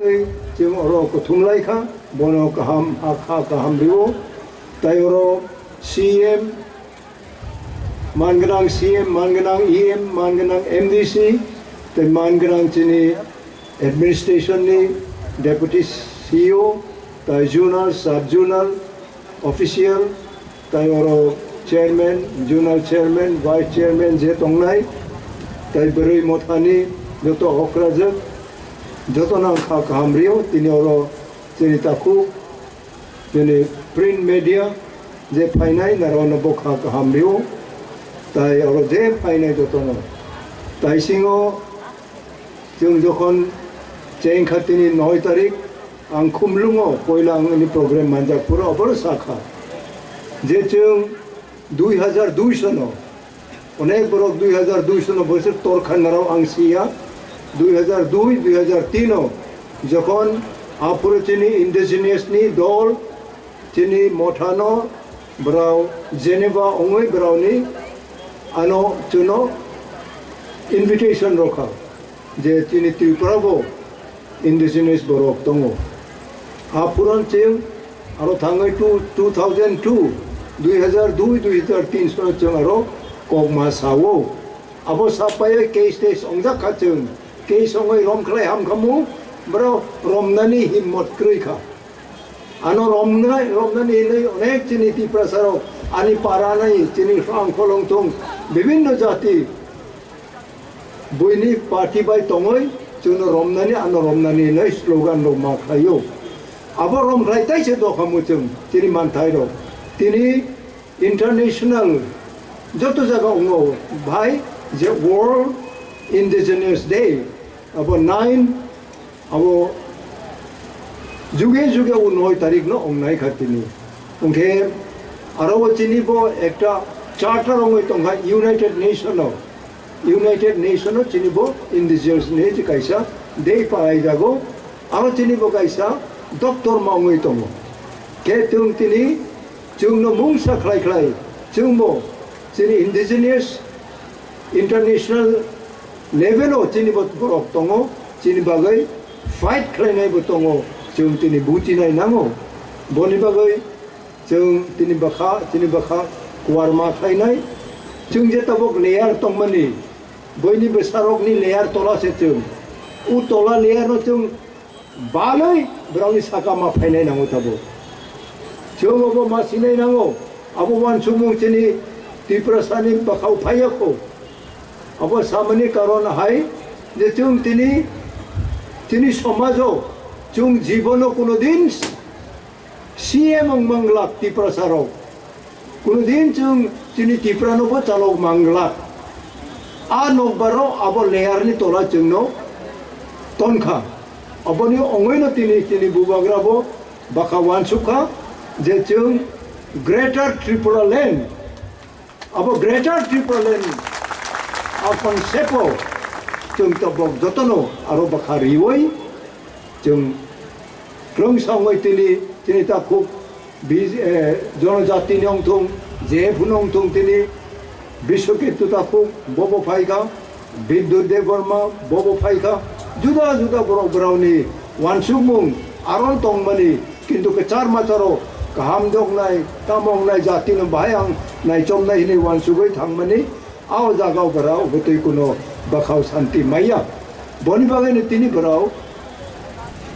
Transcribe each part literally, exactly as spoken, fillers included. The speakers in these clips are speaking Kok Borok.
Chwng oro kuthum lai kha, bono kaham, ha, ha kaham rio. Tai oro C M, man gwnang C M, man gwnang E M, man gwnang M D C, tei man gwnang chini administration ni deputy C E O, tai zonal, sub zonal, official, tai oro chairman, zonal chairman, vice chairman je tongnai, tai bwrwi mothani joto okrajak, joto nang kha kaham rio, tini oro chini takhuk, chini print media je phainai, narono bo kha kaham rio, tai oro je phainai jotono. Tai singo chwng jokhon cheng kha tini noi tarik, ang Khumlungo poila ang ani program manjak phuru obono sakha je chwng dui hajar dui sono, onek borok dui hajar dui sono boisok torkha narao ang siya, dui hajar dui, dui hajar tin o jokhon aphuru chini indigenous ni dol chini mothano borao Geneva ongwi borao ni ano chuno invitation rokha je chini Tripura bo indigenous borok tongo. A puron chwng aro thangwi two, two thousand two, dui hajar dui, dui hajar tin sono chwng aro kokma sao. Abo sapaiwi case tes ongjak kha chwng. Case ongwi rom khlai ham khamu, borok romnani himmot kwrwi kha. Ano romnai, romnani hinwi onek chini Tiprasarok, ani paranai, chini Srang Kholongthung, bibinno jati, buini party bai tongwi chwngno romnani, ano romnani hinwi slogan rok ma khlaio. Abo rom khlai taise dokhamu chwng chini manthairok. Tini international joto jaga wngo, bhai, je World Indigenous Day, abo nine, abo juge juge o noi tarik no ongnai kha tini. Hwnkhe aro o chini bo ekta charter ongwi tongkha United Nation o. United Nation o chini bo indigenous ni je kaisa day palaijago. Aro chini bo kaisa doctor ma wngwi tongo. Khe chwng tini chwngno mungsa khlai khlai chwngbo chini indigenous international level o chini bo borok tongo, chini bagwi fight khlainai bo tongo, chwng tini buchinai nango. Boni bagwi chwng tini bwkha, chini bwkha kuarma khlainai. Chwng je tabuk layer tongmani, boini bwsarokni layer tola se chwng. U tola layer no chwng balwi borokni saka ma phainai nango tabuk. Chwng obo ma sinai nango, abo uansukmung chini Tiprasani bwkhao phaiya kho. Abo samani karon hai je chwng tini, tini somajo chwng jibono kuno din C M wng manglak Tiprasarok. Kuno din chwng chini Tiprano bo chalok manglak. A nokbaro abo layer ni tola chwngno tonkha. Aboni ongwino tini, tini bubagra bo bwkha uansukha je chwng Greater Tripura Land, abo Greater Tripura Land a concept o chwng tabuk jotono aro bwkha riwi chwng kwrwngsa wngwi tini, tini takhuk bi-, eh, jonojatini wngthung, je phano wngthung tini, Biswaketu takhuk bobo phaikha, Bidyut Debbarma bobo phaikha, juda juda borok borokni uansukmung aron tongmani, kintu kwchar macharo kaham de wngnai, tamo wngnai, jatino bahai ang naichomnai hinwi uansugwi thangmani, a o jagao borok bwtwi kuno bwkhao santi maya. Boni bagwino tini borok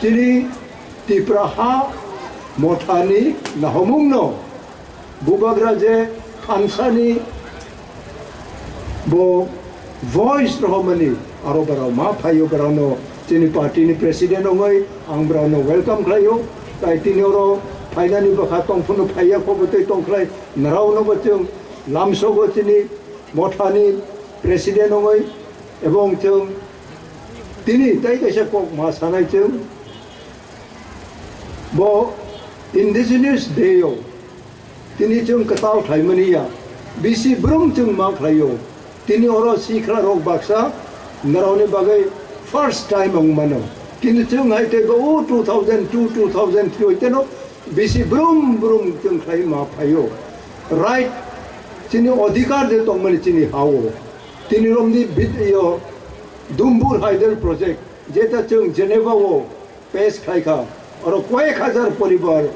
chini Tipra ha mothani nahomungno bubagra je thansani bo voice rohormani aro borok ma phaio, borokno chini party ni president wngwi ang borokno welcome khlaio. Tai tini oro phainani bwkha tongphuru phaiya kho bwtwi tongkhlai, naraono bo chwng lamsogo chini mothani president wngwi, ebong chwng tini tai kaisa kok ma sanai chwng bo Indigenous Day o tini chwng kwtal khlaimani ya, bisi brum chwng ma khlaio. Tini oro sikla rok baksa narokni bagwi first time wng mano. Kintu chwng hai tei bo o two thousand two, two thousand three hoiteno bisi brum brum chwng khlai ma phaio. Right, chini odhikar je tongmani chini ha-o. Tini romni bid-, yo, Dumbur Hydel Project, jeta chwng Geneva o Pes khai kha, oro koyek hajar poribar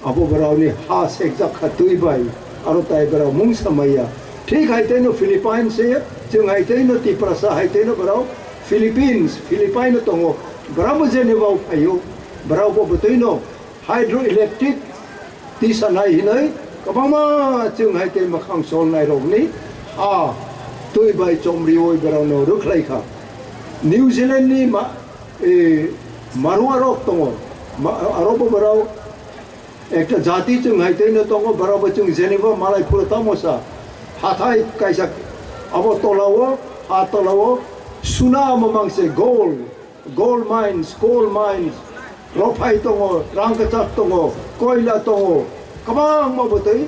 abo borokni ha sekjak kha twi bai, aro tai borok mungsa maya. Thik hai tei no Philippines se, chwng hai tei no Tiprasa hai tei no borok Philippines, Philippine no tongo. Borok bo Geneva o phaio, borok bo bwtwi no hydroelectric tisa nai hinwi kwbangma chwng hai tei mwkhang sol nai rokni ha twi bai chomriwi borok no rwkhlai kha. New Zealand ni ma, e, Marua rok tongo. Ma-, aro bo borok ekta jati chwng hai tei no tongo, borok bo chwng Geneva malai phuru tamo sa. Hathai kaisa abo tola o, ha tola o suna mamang se gold, gold mines, coal mines, rophai tongo, rang kwchak tongo, koila tongo, kwbangma bwtwi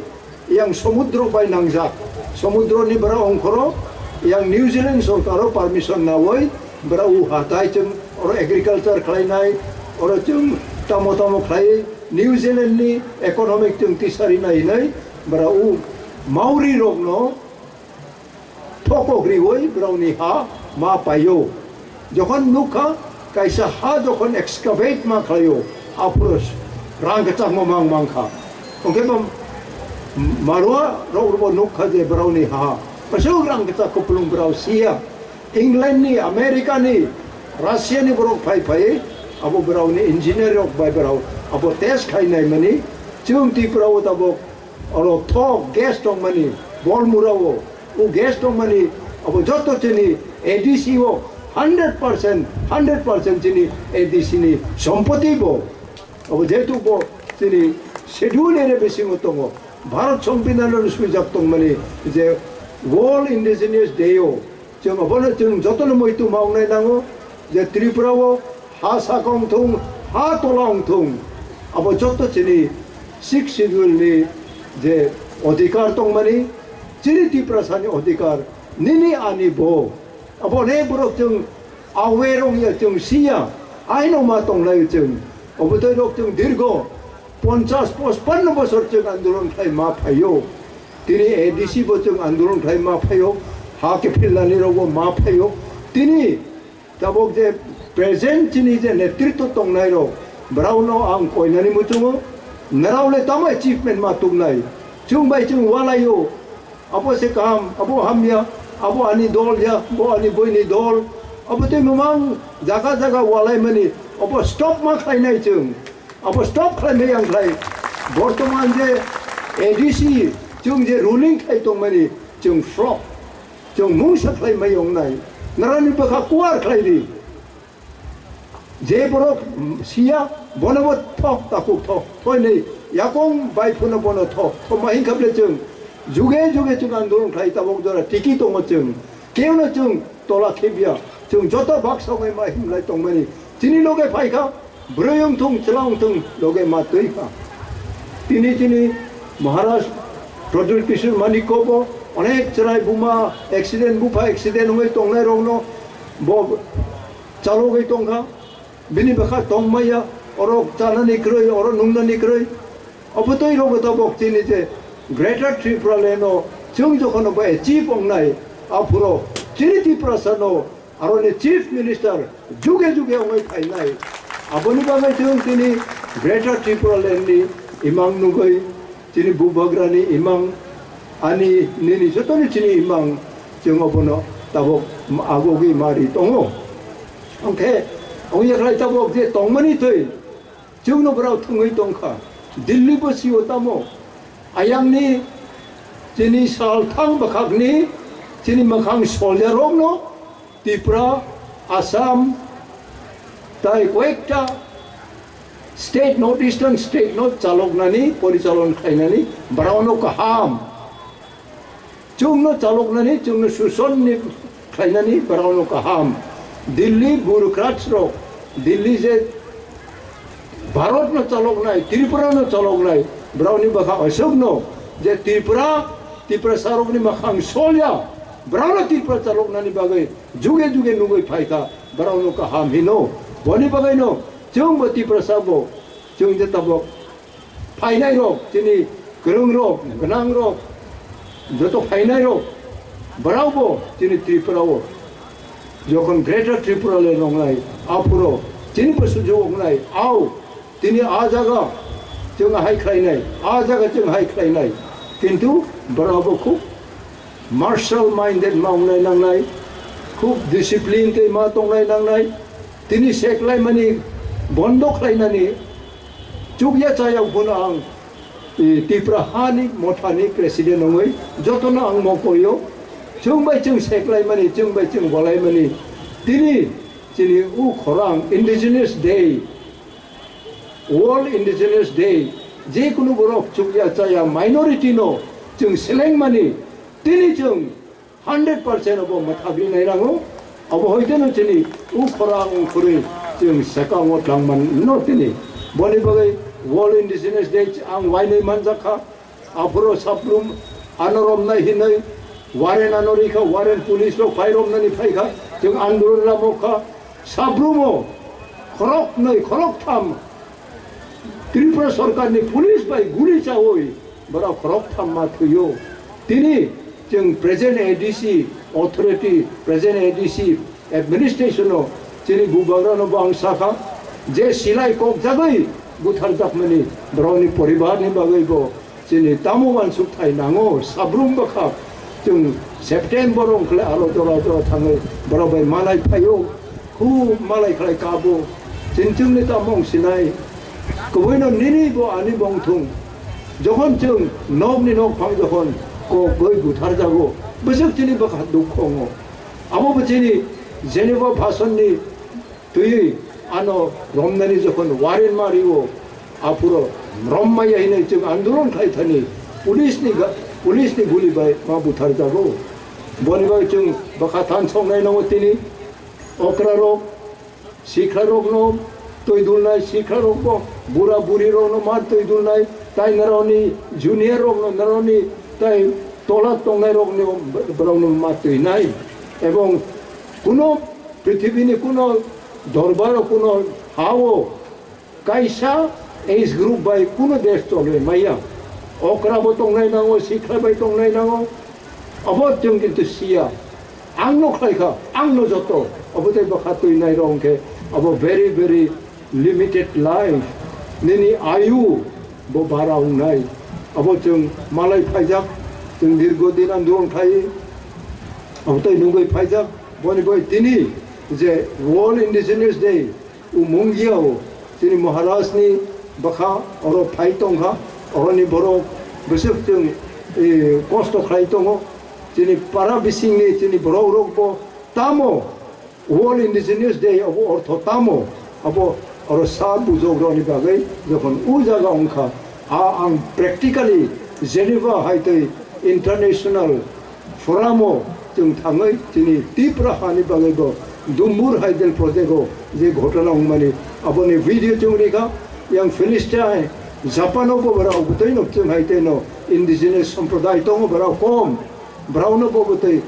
yang somudro bai nangjak. Somudro ni bwra ongkhoro yang New Zealand sorkaro permission nawi bwra u hatai chwng oro agriculture khlainai, oro chwng tamo tamo khlai New Zealand ni economic chwng tisari nai hinwi bwra u Maori rokno thokok riwi borokni ha ma paio. Jokhon nukha, kaisa ha jokhon excavate ma khlaio, aphuru rang kwchangma mang mangkha. Hwnkhe bo Marua rok bo nukha je borokni ha, aswk rang kwchak kupulung borok siya. England ni, America ni, Russia ni borok phai phai abo borokni engineer rok bai borok abo test khainai mani, chwng Tripura o tabok oro thok gas tongmani, Bolmura o, o gas tongmani, abo joto chini A D C o hundred percent, hundred percent chini A D C ni sompoti bo. Abo jehetu bo chini schedule area bisingo tongo, Bharat Songbidan o swijak tongmani je World Indigenous Day o, chwng abono chwng jotono muitu ma wngnai nango je Tripura o ha saka wngthung, ha tola wngthung, abo joto chini Sixth Schedule ni je odhikar tongmani, chini Tiprasa ni odhikar, nini ani bo. Abo ne borok chwng aware wngya, chwng siya, aino ma tonglai chwng. Obo tei rok chwng dirgo ponchas pochpanno bosor chwng andolon khlai ma phaio. Tini A D C bo chwng andolon khlai ma phaio, ha kephilnani rokbo ma phaio. Tini tabok je present chini je netritw tongnai rok, borokno ang koinani muchungo, norok le tamo achievement ma tuknai, chwng bai chwng walaio, abo se kaham, abo hamya, abo ani dol ya, bo ani boini dol, abo tei mamang jaga jaga walaimani, abo stop ma khlainai chwng, abo stop khlaimai ang khlai, bortoman je A D C chwng je ruling khlai tongmani chwng flop. Chwng mungsa khlai mai wngnai, narani bwkha kuar khlai di. Je borok siya, bono bo thok, takhuk thok, thoi nei, yakong bai phano bono thok, thok ma hingkha ble chwng. Juge juge chwng andolon khlai tabok jora tiki tongo chwng. Keno chwng tola khebya, chwng joto baksa wngnai ma himlai tongmani. Chini loge phaikha, bwrwi wngthung, chwla wngthung, loge ma twi kha. Tini chini Maharaj Pradyut Kishore Manikya bo onek chwrai buma accident, bupha accident wngwi tongnai rokno bo chalogwi tongkha. Bini bwkha tongmaya, oro chanani kwrwi, oro nungnani kwrwi. Obotwi rok tabok chini je Greater Tripura Land o chwng jokhon bo achieve wngnai, aphuro chini Tiprasa no aroni Chief Minister juge juge wngwi phainai. Aboni bagwi chwng tini Greater Tripura Land ni imang nugwi, chini bubagrani imang, ani nini jotoni chini imang, chwng obono tabok agogwi mari tongo. Hwnkhe wngya khlai tabok je tongmani twi chwngno borok thwngwi tongkha. Delhi bo sio tamo ayangni chini salthang bwkhakni chini mwkhang soldier rokno Tripura, Assam, tai koyekta state, North Eastern state no chaloknani, porichalon khlainani borokno kaham. Chwngno chaloknani, chwngno susonni khlainani borokno kaham. Delhi bureaucrats rok, Delhi je Bharat no chaloknai, Tripura no chaloknai, borokni bwkha aswkno je Tripura, Tiprasa rokni mwkhang solya, borokno Tripura chaloknani bagwi juge juge nugwi phaikha, borokno kaham hino. Boni bagwino chwngbo Tiprasa bo, chwng je tabok phainai rok, chini kwrwng rok, gwnang rok, joto phainai rok, borokbo chini Tripura o jokhon Greater Tripura le wngnai, aphuro Tini bo sujuk wngnai, au, tini a jaga chwng hai khlainai, a jaga chwng hai khlainai. Kintu borok bo khub martial minded ma wngnai nangnai, khub discipline tei ma tongnai nangnai. Tini seklaimani bondo khlainani chukya chaya phano ang, e, Tipra hani mothani president wngwi jotono ang mokoio. Chwng bai chwng seklaimani, chwng bai chwng bolaimani. Tini chini u khorang Indigenous Day, World Indigenous Day, je kunu borok chukya chaya minority no chwng selengmani, tini chwng hundred percent abo mwthagwi nainango. Abo hoiteno chini u khorang ungkhorwi chwng sekango tangman no tini. Boni bagwi World Indigenous Day ang wainwi manjak kha. Aphuru sabrum ano romnai hinwi warrant ano rikha, warrant police rok phai romnani phaikha, chwng andolon lamo kha. Sabrumo khoroknwi khoroktham Tripura sorkarni police bai guli chawi borok khoroktham ma thwio. Tini chwng present A D C authority, present A D C administration o chini bubagrano bo ang sakha je silai kok jagwi butharjakmani borokni poribarni bagwi bo chini tamo uansuk thai nango. Sabrum bwkha chwng September wngkhle aro jora jora thangwi borok bai malai phaio. Khub malai khlai kabo. Chini chwngni tamo wng sinai. Kubuino nini bo ani bo wng thung. Jokhon chwng nokni nokphang jokhon kok goi buthar jago, bwswk chini bwkha dukho wngo. Abo bo chini Geneva bhasonni twiwi ano romnani jokhon warrant ma rio, aphuro rom maya hinwi chwng andolon khai thani police ni ga-, police ni guli bai ma buthar jago. Boni bai chwng bwkha than soknai nango tini. Okra rok, sikha rok no twi dulnai, sikha rok bo bura buri rok no ma twi dulnai, tai naroni junior rok no, naroni tai tola tongnai rok no, borok no ma twi nai. Ebong kuno prithibini kuno dorbar o kuno ha o kaisa age group bai kuno desh cholwi maya. Okra bo tongnai nango, sikha bai tongnai nango. Abo chwng kintu siya. Ang no khlai kha, ang no joto. Abo tei bwkha twi nai rok hwnkhe abo very, very limited life. Nini ayu bo bara wngnai. Abo chwng malai phaijak, chwng dirgo din andolon khai. Abo tei nugwi phaijak, boni bai tini je World Indigenous Day, o Mungia o chini Maharaj ni bwkha oro phai tongkha, oroni borok bwswk chwng, eh, kosto khlai tongo. Chini para bisingni chini borok rok bo tamo World Indigenous Day abo ortho tamo? Abo oro sa bujok rokni bagwi jokhon o jaga wngkha, a ang practically Geneva hai tei international forum o chwng thangwi chini Tipra hani bagwi bo Dumbur Hydel project o je ghotona wngmani aboni video chwng rikha. Yang Philistine, Japan o bo borok bwtwi no chwng hai tei no indigenous sampradaya tongo, borok kom, borok no bo bwtwi,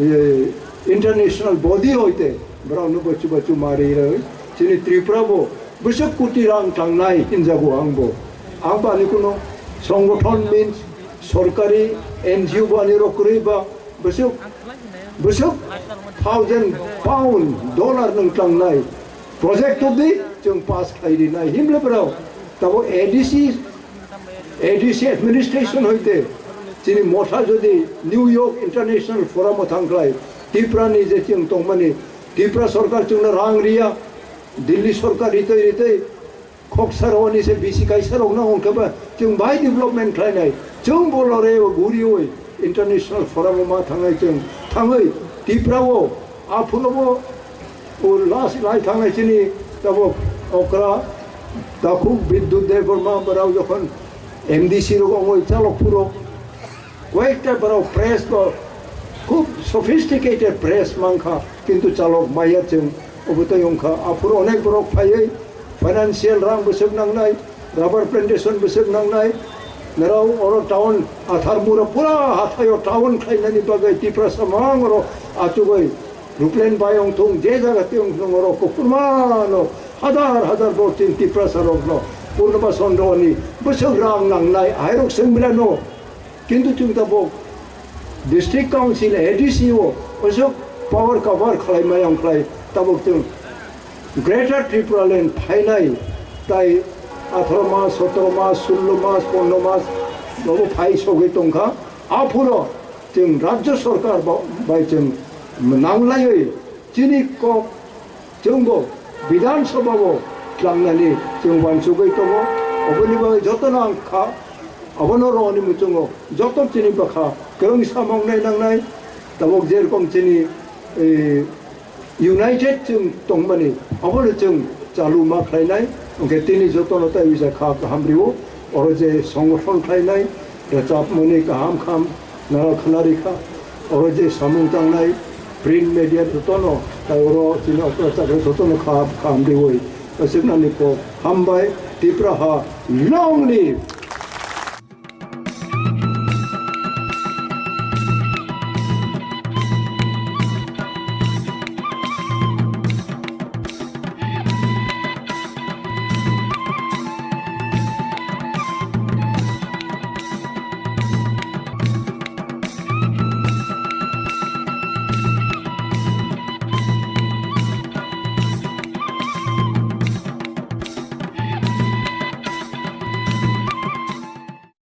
eh, international body hoite borok no bo chubachu ma ri rwi chini Tripura bo bwswk koti rang tangnai hinjago ang bo. Ang bo ani kuno songothon means sorkari N G O bo ani rok kwrwi ba bwswk, bwswk thousand pound, dollar nung tangnai project to di chwng pass khai rinai himle borok tabo A D C, A D C administration hoite chini motha jodi New York International Forum o thangkhlai Tipra ni je chwng tongmani Tipra sorkar chwngno rang riya, Delhi sorkar ritwi ritwi khoksa rokni se bisi kaisa rokno hwnkhe ba chwng bai development khlainai. Chwng bo lore o guriwi international forum o ma thangnai chwng thangwi Tipra o aphuru bo o last lai thangnai chini tabok okra takhuk Bidyut Debbarma borok jokhon M D C rok ongoi chalok phuru koyekta borok press bo khub sophisticated press mankha, kintu chalok maya chwng obotwi wngkha. Aphuru onek borok phaiwi financial rang bwswk nangnai, rubber plantation bwswk nangnai, norok oro town Atharmura pura hathaio town khlainani bagwi Tiprasa mang oro achugwi Ruplen bai wngthung, je jaga tei wngthung, oro kokurma no hadar hadar borok chini Tiprasa rok no Purnima Chandra ni bwswk rang nangnai, ahairok swng bila no. Kintu chwng tabok district council, A D C o bwswk power cover khlai maya wng khlai tabok chwng Greater Tripura Land phainai, tai atharo mas, sotoro mas, sullo mas, pondro mas, bobo phai sogwi tongkha. Aphuro chwng Rajya Sarkar ba-, bai chwng nanglaiwi chini kok chwngbo Bidhan Sabha o tlangnani chwng uansugwi tongo. Oboni bagwi jotono ang kha, abono roni muchungo joto chini bwkha kwrwng samung nai nangnai. Tabuk jerokom chini, eh, united chwng tongmani, abono chwng chalu ma khlainai. Hwnkhe tini jotono tai uisa kha kaham rio. Oro je songothon khlainai, rwchapmani kaham kham naro khna rikha. Oro je samung tangnai print media jotono, tai oro chini okra chakra jotono kha kaham rioi. Aswknani kok hambai. Tipra ha long live.